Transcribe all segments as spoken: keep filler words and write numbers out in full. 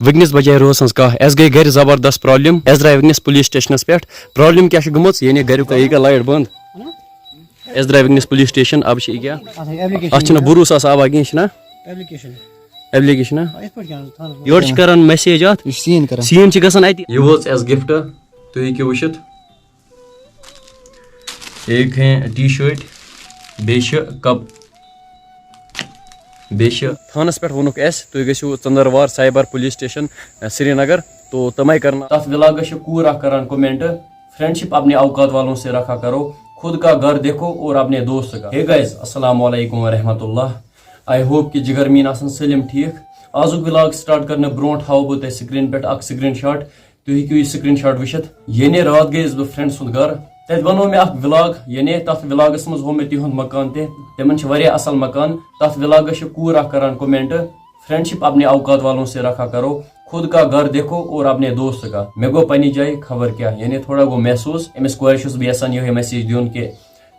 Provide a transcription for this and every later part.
وٕنکیٚنَس بجے رٲژ ہٕنٛز کاہ، اَسہِ گٔے گرِ زبردست پرابلم۔ اَسہِ درٛاے وٕنکیٚنَس پُلیٖس سٹیشنَس پٮ۪ٹھ۔ پرابلم کیٛاہ چھِ گٔمٕژ؟ یعنی گریُک، یہِ گٔے لایٹ بنٛد۔ اَسہِ درٛاے وٕنکیٚنَس پُلیٖس سٹیشن۔ اب چھِ یہِ کیٛاہ؟ اَتھ چھُنہٕ بروسہٕ آسان، اَوا کینٛہہ چھُنہ؟ ایپلیکیشن۔ ایپلیکیشن ہا؟ آ، یِتھ پٲٹھۍ کیٛاہ اَنہٕ؟ تھاونَس منٛز۔ یورٕ چھِ کران میسیج اَتھ۔ یہِ چھِ سیٖن کران۔ سیٖن چھِ گژھان اَتہِ۔ یہِ وٲژ اَسہِ گفٹ، تُہۍ ہیٚکِو وٕچھِتھ۔ ایک ہیں ٹی شرٹ، بیٚیہِ چھِ کپ، بیٚیہِ چھِ۔ تھانس پٮ۪ٹھ ووٚنُکھ اَسہِ، تُہۍ گٔژھِو ژٔندٕروار سایبر پُلیٖس سٹیشن، اَ، سرینگر۔ تو تِمے کرن۔ تَتھ ولاگس چھِ کوٗر اکھ کران کومینٹ، "فرینڈشپ اپنے اوقات والوں سے رکھا کرو، خود کا گھر دیکھو اور اپنے دوست کا۔" ہے گائز، السلام علیکم ورحمۃ اللہ۔ آئی ہوپ کہ جگر میٲنۍ آسن سٲلِم ٹھیٖک۔ آزُک ولاگ سٹارٹ کرنہٕ برونٛٹھ ہاوو بہٕ تۄہہِ سکرین پٮ۪ٹھ اکھ سکرین شاٹ۔ تُہۍ ہیٚکِو یہِ سکرین شاٹ وٕچھِتھ۔ یعنی راتھ گٔیَس بہٕ فرینڈ سُنٛد گرٕ۔ تَتہِ بنوو مےٚ اکھ ولاگ، یعنی تَتھ ولاگس منٛز ہوو مےٚ تِہُنٛد مکان تہِ۔ تِمن چھِ واریاہ اصل مکان۔ تَتھ ولاگس چھِ کوٗر اکھ کران کومینٹ، "فرینڈشپ اپنے اوقات والوں سے رکھا کرو، خود کا گھر دیکھو اور اپنے دوست کا۔" مےٚ گوٚو پننہِ جایہِ خبر کیٛاہ، یعنی تھوڑا گوٚو محسوٗس۔ أمِس کورِ چھُس بہٕ یژھان یِہوٚے میسیج دیُن کہِ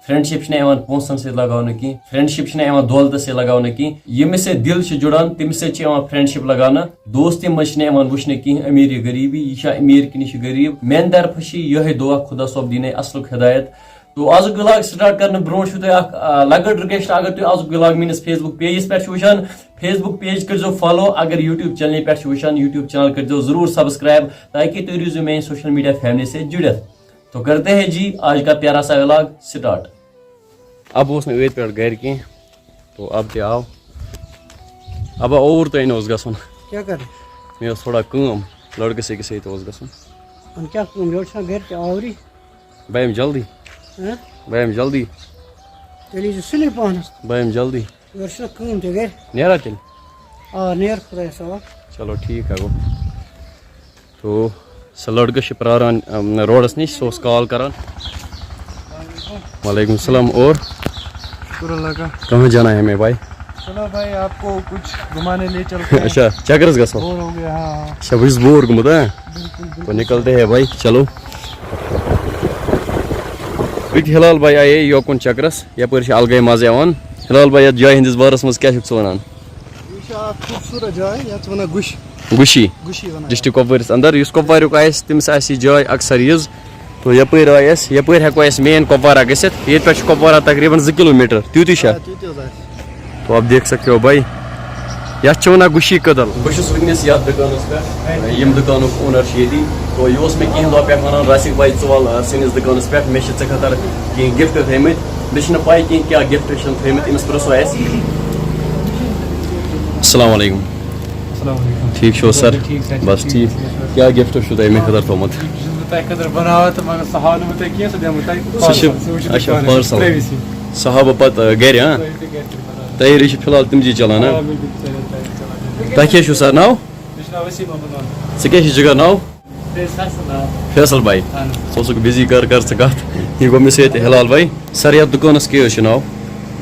فرینڈشپ چھِنہٕ یِوان پونٛسَن سۭتۍ لگاونہٕ کینٛہہ، فرینڈشپ چھِنہٕ یِوان دولتہٕ سۭتۍ لگاونہٕ کینٛہہ۔ ییٚمِس سۭتۍ دِل چھِ جُڑان، تٔمِس سۭتۍ چھِ یِوان فرینڈشپ لگاونہٕ۔ دوستی منٛز چھِنہٕ یِوان وٕچھنہٕ کینٛہہ أمیٖری غریٖبی، یہِ چھا أمیٖر کِنہٕ یہِ چھُ غریٖب۔ میٛانہِ طرفہٕ چھِ یِہوٚے دُعا خۄدا صٲب دِنَے اَصلُک ہدایت۔ تو آزُک ولاگ سٹارٹ کرنہٕ برونٛٹھ چھُو تۄہہِ اکھ، آ، لۄکٕٹ رِکویسٹ، اگر تُہۍ آزُک ولاگ میٛٲنِس فیس بُک پیجَس پٮ۪ٹھ چھِو وٕچھان، فیس بُک پیج کٔرۍزیو فالو، اگر یوٗٹیوٗب چینلہِ پٮ۪ٹھ چھِو وٕچھان، یوٗٹیوٗب چینل کٔرۍزیو ضروٗر سبسکرائب، تاکہِ تُہۍ روٗزِو میٛانہِ سوشل میڈیا فیملی سۭتۍ جُڑِتھ۔ تو کرتے ہیں جی آج کا پیارا سا ولاگ سٹارٹ۔ اب اوس نہٕ أتھۍ پٮ۪ٹھ گرِ کینٛہہ، تو اب تہِ آو۔ ابا، اوٗر تام اوس گژھُن۔ کیٛاہ کَرٕ؟ مےٚ ٲس تھوڑا کٲم، لٔڑکَس أکِس سۭتۍ اوس گژھُن۔ وۄنۍ کیٛاہ کٲم؟ یورٕ چھُنہ گرِ تہِ آورٕے۔ بہٕ یِمہٕ جلدی۔ ہہ؟ بہٕ یِمہٕ جلدی۔ تیٚلہِ ییٖزِ سُلے پَہنَس۔ بہٕ یِمہٕ جلدی۔ یورٕ چھُنہ کٲم تہِ گرِ۔ نیرا تیٚلہِ؟ آ، نیر خۄدایَس حوالہٕ۔ چلو، ٹھیٖک ہے گوٚو۔ تو سُہ لڑکہٕ چھُ پراران، ام، روڈس نِش، سُہ اوس کال کران۔ وعلیکم السلام۔ اور شکر اللہ کا۔ کہاں جانا ہے ہمیں بھائی؟ چلو بھائی، آپ کو کچھ گھمانے لے چلتے ہیں۔ اچھا، چکرس گژھو۔ بور ہو گیا، ہاں، ہاں۔ اچھا، بہٕ چھُس بور گوٚمُت، ہاں؟ بالکل، بالکل۔ تو نکلتے ہیں بھائی، چلو۔ أتۍ ہلال بھائی آیے یوکُن چکرس، یپٲرۍ چھُ الگے مزٕ یِوان۔ ہلال بھائی، یتھ جایہِ ہٕنٛدِس بارس منٛز کیٛاہ چھُکھ ژٕ ونان؟ یہِ چھِ اکھ خوٗبصوٗرت جاے، یتھ چھِ ونان گُش۔ گُشی۔ گُشی ونان۔ ڈسٹرکٹ کۄپوٲرِس اندر، یُس کۄپواریُک آسہِ، تٔمِس آسہِ یہِ جاے اکثر یِژھ۔ تو یپٲرۍ آے أسۍ، یپٲرۍ ہٮ۪کو أسۍ مین کۄپوارہ گٔژھِتھ۔ ییٚتہِ پٮ۪ٹھ چھُ کۄپوارہ تقریباً زٕ کلوٗمیٹر، تیُتُے چھا؟ آ، تیُتُے حظ آسہِ۔ تو آپ دیکھ سکتے ہو بھائی، یتھ چھِ ونان گُشی کدل۔ بہٕ چھُس وٕنکیٚنس یتھ دُکانس پٮ۪ٹھ، ییٚمہِ دُکانُک اونر چھُ ییٚتی۔ تو یہِ اوس مےٚ کینٛہہ دۄہ پٮ۪ٹھ ونان، "راسِق بھائی، ژٕ وَل، آ، سٲنِس دُکانس پٮ۪ٹھ، مےٚ چھِ ژےٚ خٲطرٕ کینٛہہ گفٹ تھٲیمٕتۍ۔" مےٚ چھِنہٕ پَے کینٛہہ کیٛاہ گفٹ چھِ تھٲیمٕتۍ، أمِس پرٛژھو اَسہِ۔ السلام علیکم۔ السلام علیکم۔ ٹھیٖک چھِو سر؟ ٹھیٖک صحت چھا؟ بس ٹھیٖک۔ ٹھیٖک۔ کیٛاہ گفٹ چھُو تۄہہِ مےٚ خٲطرٕ تھوٚومُت؟ یہِ چھُس بہٕ تۄہہِ خٲطرٕ بناوان تہٕ مگر سُہ ہاونہٕ بہٕ تۄہہِ کینٛہہ، سُہ دِمہٕ بہٕ تۄہہِ سُہ چھُ، parcel، سُہ وٕچھِو تُہۍ اچھا، پانَے۔ Parcel۔ Privacy۔ سُہ ہاوٕ بہٕ پتہٕ، آ، گرِ، ہاں؟ تُہۍ تہِ گرِ تہِ بناوان۔ تیٲری چھِ فی الحال تِم چیٖز چلان، ہاں؟ آ، بِلکُل، چلو، چلو، چلو۔ تۄہہِ کیٛاہ چھُو سر ناو؟ مےٚ چھُ ناو وسیٖم احمد وانان۔ ژٕ کیٛاہ چھُ جِگر ناو؟ فیصل ناو۔ فیصل بھائی۔ اہن حظ۔ ژٕ اوسُکھ busy، کر، کر ژٕ کتھ۔ یہِ گوٚو مےٚ سۭتۍ ہلال بھائی۔ سر، یتھ دُکانس کیٛاہ حظ چھُ ناو؟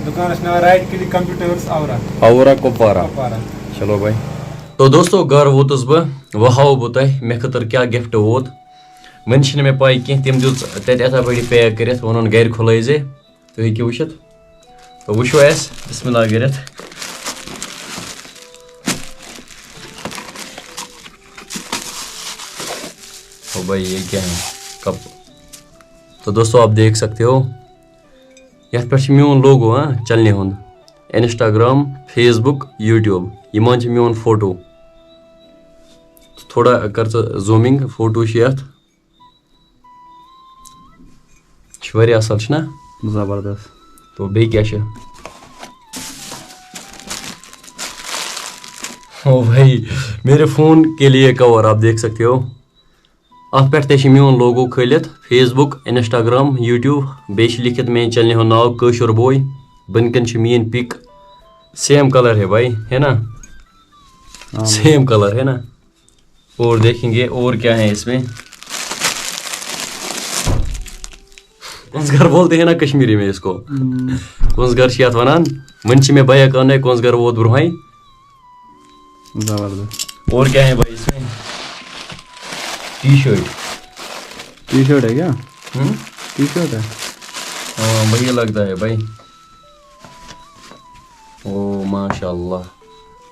دُکانس چھُ ناو Right Click Computers، Auro. Auro Kupwara. Kupwara. چلو بھائی۔ تو دوستو، گھر ووتُس بہٕ، وۄنۍ ہاوو بہٕ تۄہہِ مےٚ خٲطرٕ کیٛاہ گفٹ ووت۔ وۄنۍ چھِنہٕ مےٚ پاے کینٛہہ، تٔمۍ دیُت تتہِ یِتھے پٲٹھۍ pack کٔرِتھ، ووٚنُن گرِ کھُلٲیزِ۔ تُہۍ ہیٚکِو وٕچھِتھ۔ تو وٕچھو اَسہِ، بسم اللہ کٔرِتھ۔ او بھائی، یہ کیا ہے؟ کپ۔ تو دوستو، آپ دیکھ سکتے ہو، یتھ پٮ۪ٹھ چھُ میون logo، ہاں، چینلہِ ہُنٛد۔ Instagram، Facebook، YouTube، یِمن چھُ میون فوٹو۔ تھوڑا کر ژٕ zooming، فوٹو چھُ یتھ۔ چھُ واریاہ اصل، چھُنہ؟ زبردست۔ تو بیٚیہِ کیٛاہ چھُ؟ او بھائی، میرے فون کے لیے cover، آپ دیکھ سکتے ہو۔ اتھ پٮ۪ٹھ تہِ چھُ میون logo کھٲلِتھ، Facebook، Instagram، YouTube، بیٚیہِ چھُ لیکھِتھ میانہِ چینلہِ ہُنٛد ناو کٲشُر بوے۔ بۄنہٕ کَنہِ چھِ میٲنۍ pic، same colour ہے بھائی، ہے نا؟ ہاں۔ Same colour ہے نا؟ اور دیکھیں گے اور کیا ہے اس میں۔ کونٛزگر بولتے ہیں نا کشمیری میں اس کو۔ ہم۔ کونٛزگر چھِ یتھ ونان۔ وۄنۍ چھِ مےٚ بایک اننَے کونٛزگر ووت برونٛہے۔ زبردست۔ اور کیا ہے بھائی اس میں؟ T shirt۔ T shirt ہے کیا؟ ہم؟ T shirt ہے؟ ہاں، وہی لگتا ہے بھائی۔ او ماشاء اللہ،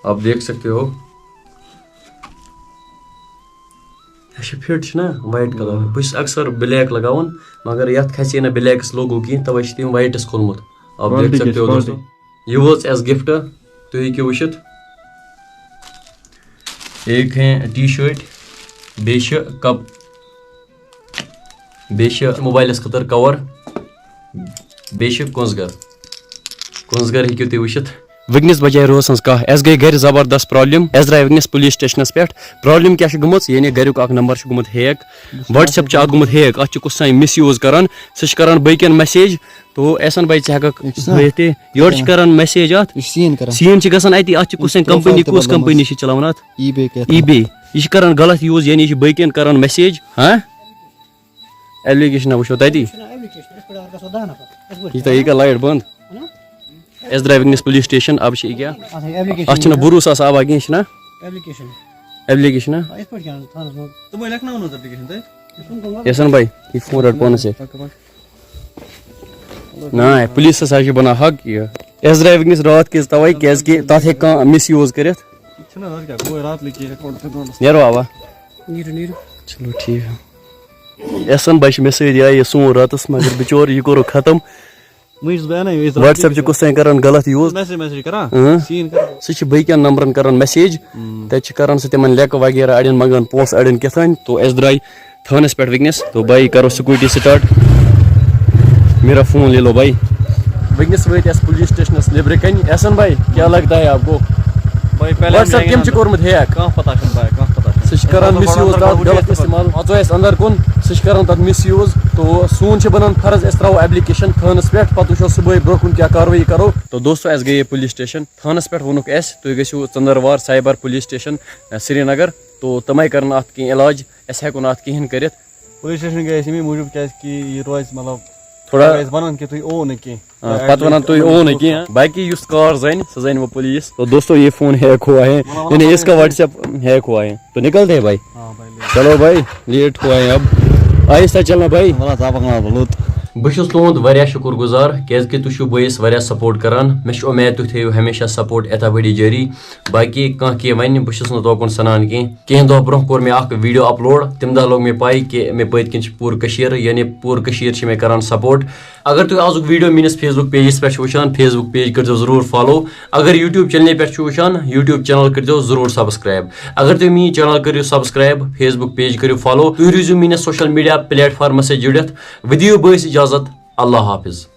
آپ دیکھ سکتے ہو۔ اچھا فِٹ چھُ نا وایِٹ کَلَر، بہٕ چھُس اکثر بٕلیک لگاوان، مگر یَتھ کھسہِ نہٕ بٕلیکَس لوگو کینٛہہ، تَوَے چھِ تٔمۍ وایِٹَس کھولمُت۔ آپ دیکھ سکتے ہو دوستو، یہ ووت ایز گفٹ، تُہۍ ہیٚکِو وٕچھِتھ۔ ایک ہے ٹی شٲٹۍ، بیٚیہِ چھِ کپ، بیٚیہِ چھِ موبایلَس خٲطرٕ کور، بیٚیہِ چھِ کۄنٛزگر۔ کۄنٛزگر ہیٚکِو تُہۍ وٕچھِتھ۔ وٕنکیٚنَس بجے رٲژ ہٕنٛز کاہ، اَسہِ گٔے گرِ زبردست پرابلم۔ اَسہِ درٛاے وٕنکیٚنَس پُلیٖس سٹیشنَس پٮ۪ٹھ۔ پرابلم کیٛاہ چھِ گٔمٕژ؟ یعنی گریُک اکھ نمبر چھُ گوٚمُت ہیک، WhatsApp چھُ اَتھ گوٚمُت ہیک، اَتھ چھُ کُس تام مِس یوٗز کران، سُہ چھُ کران باقین میسیج۔ تو احسن بھائی، ژٕ ہٮ۪ککھ یہِ چھُ نا ہٲیِتھ تہِ؟ یورٕ چھِ کران۔ کران میسیج اَتھ۔ یہِ چھُ سیٖن کران۔ سیٖن چھِ گژھان اَتی، اَتھ چھِ کُس تام یہِ چھُ کمپنی، profile تہِ کُس بدلاوان۔ کمپنی چھِ چلاوان اَتھ؟ eBay کیٛاہ تام۔ eBay۔ یہِ چھِ کران غلط یوٗز، یعنی یہِ چھِ باقین کران میسیج۔ ہاں؟ ایپلیکیشن وٕچھو تَتی۔ چھُنہ ایپلیکیشن، یِتھ پٲٹھۍ اگر گژھو دَہ نفر، یِتھ پٲٹھۍ یہِ تۄہہِ یہِ کَر لایٹ بنٛد؟ ہاں؟ اَسہِ درٛاے وٕنکیٚس پُلیٖس سٹیشن، اب چھِ یہِ کیٛاہ؟ اَتھ ہے ایپلیکیشن اَتھ چھُنہ چھُنہ۔ بروسہٕ آسان اب کینٛہہ چھُنہ؟ ایپلیکیشن۔ ایپلیکیشن ہا؟ آ، یِتھ پٲٹھۍ کیٛاہ تھانَس منٛز؟ تِمَے لیکھناوُن حظ ایپلیکیشن تۄہہِ۔ یہِ چھُنہٕ گوٚمُت۔ یَسَن بھائی، یہِ فون رَٹ پانَس سۭتۍ۔ پَکھ، پَکھ۔ نہ، پُلیٖسَس حظ چھِ بَنان حق یہِ۔ اَسہِ درٛاے وٕنکیٚس راتھ کِژ تَوَے، کیٛازِکہِ تَتھ ہیٚکہِ کانٛہہ مِس یوٗز کٔرِتھ۔ چھُنہ حظ کیٛاہ، گوٚو راتھ لٔگۍ یہِ ریکارڈ تہِ دۄہَس۔ نیرو اَوا۔ نیٖرِو، نیٖرِو۔ چلو ٹھیٖک۔ احسن بھائی چھِ مےٚ سۭتۍ، یہِ آیہِ یہِ سون راتَس، مگر بِچور یہِ کوٚرُکھ ختم۔ وٕنۍ چھُس بہٕ اَنان یہِ، أسۍ WhatsApp چھِ کُس تام کران غلط یوٗز۔ میسیج، میسیج کران؟ اۭں۔ سیٖن کران۔ سُہ چھِ باقین نمبرن کران میسیج۔ ہُم۔ تَتہِ چھِ کران سُہ تِمن لیکہٕ وغیرہ، اَڑٮ۪ن منٛگان پونٛسہٕ، اَڑٮ۪ن کیٛاہ تام۔ تو اَسہِ درٛاے تھانس پٮ۪ٹھ وٕنکیٚنس۔ تو بھائی کرو سکوٗٹی سٹارٹ۔ میرا فون لے لو بھائی۔ وٕنکیٚنس وٲتۍ أسۍ پُلیٖس سٹیشنس نیٚبرٕ کنہِ۔ احسن بھائی، کیا لگتا ہے آپ کو؟ بھائی، پہلے WhatsApp کٔمۍ چھُ کوٚرمُت ہیک؟ کانٛہہ پتہ چھُنہٕ بھائی، کانٛہہ پتہ چھُنہٕ۔ سُہ چھُ کران مِس یوٗز تَتھ، غلط اِستعمال۔ اَژو أسۍ اندر کُن، سُہ چھُ کران تَتھ مِس یوٗز۔ تو سون چھُ بنان فرض، أسۍ ترٛاوو ایپلیکیشن تھانس پٮ۪ٹھ، پتہٕ وٕچھو صُبحٲے برونٛہہ کُن کیٛاہ کاروٲیی کرو۔ تو دوستو، اَسہِ گٔیے پُلیٖس سٹیشن۔ تھانس پٮ۪ٹھ ووٚنُکھ اَسہِ، تُہۍ گٔژھِو ژندروار سایبر پُلیٖس سٹیشن، اَ، سرینگر۔ تو تِمے کرن اَتھ کینٛہہ علاج، أسۍ ہٮ۪کو نہٕ اَتھ کِہیٖنۍ کٔرِتھ۔ پُلیٖس سٹیشن گٔے أسۍ اَمی موٗجوٗب، کیٛازِ کہِ یہِ روزِ مطلب، تھوڑا تھوڑا أسۍ وَنان کہِ تُہۍ اوٚو نہٕ کینٛہہ۔ آ، پَتہٕ وَنان تُہۍ اوٚو نہٕ کینٛہہ۔ باقٕے یُس کار زَنہِ، سُہ زَنہِ وۄنۍ پُلیٖس۔ تو دوستو، یہ فون ہیک ہوا ہے، یعنی اس کا WhatsApp ہیک ہوا ہے، تو نکلتے ہیں بھائی۔ ہاں بھائی، لے۔ چلو بھائی، لیٹ ہوا ہے اب، آہستہ چلنا بھائی۔ بولا صاحب، اپنا بولو۔ بہٕ چھُس تُہُنٛد واریاہ شُکُر گُزار، کیٛازِکہِ تُہۍ چھِو بٲیِس واریاہ سپورٹ کران۔ مےٚ چھُ اُمید تُہۍ تھٲیِو ہمیشہ سپورٹ یِتھے پٲٹھی جٲری۔ باقٕے کانٛہہ کینٛہہ وَنہِ، بہٕ چھُس نہٕ توکُن سَنان کینٛہہ۔ کینٛہہ دۄہ برونٛہہ کوٚر مےٚ اکھ ویٖڈیو اپلوڈ، تَمہِ دۄہ لوٚگ مےٚ پَے کہِ مےٚ پٔتۍ کِنۍ چھِ پوٗرٕ کٔشیٖر، یعنی پوٗرٕ کٔشیٖر چھِ مےٚ کران سپورٹ۔ اگر تُہۍ آزُک ویٖڈیو میٲنِس Facebook پیجَس پٮ۪ٹھ چھِو وٕچھان، Facebook پیج کٔرۍزیو ضروٗر فالو۔ اگر YouTube چینلہِ پٮ۪ٹھ چھِو وٕچھان، YouTube چینل کٔرۍزیو ضروٗر سبسکرائب۔ اگر تُہۍ میٲنۍ چینل کٔرِو سبسکرائب، Facebook پیج کٔرِو فالو، تُہۍ روٗزِو میٲنِس سوشل میٖڈیا پلیٹ فارمَس سۭتۍ جُڑِتھ۔ ودِیِو بٲیِس اجازت، اللہ حافظ۔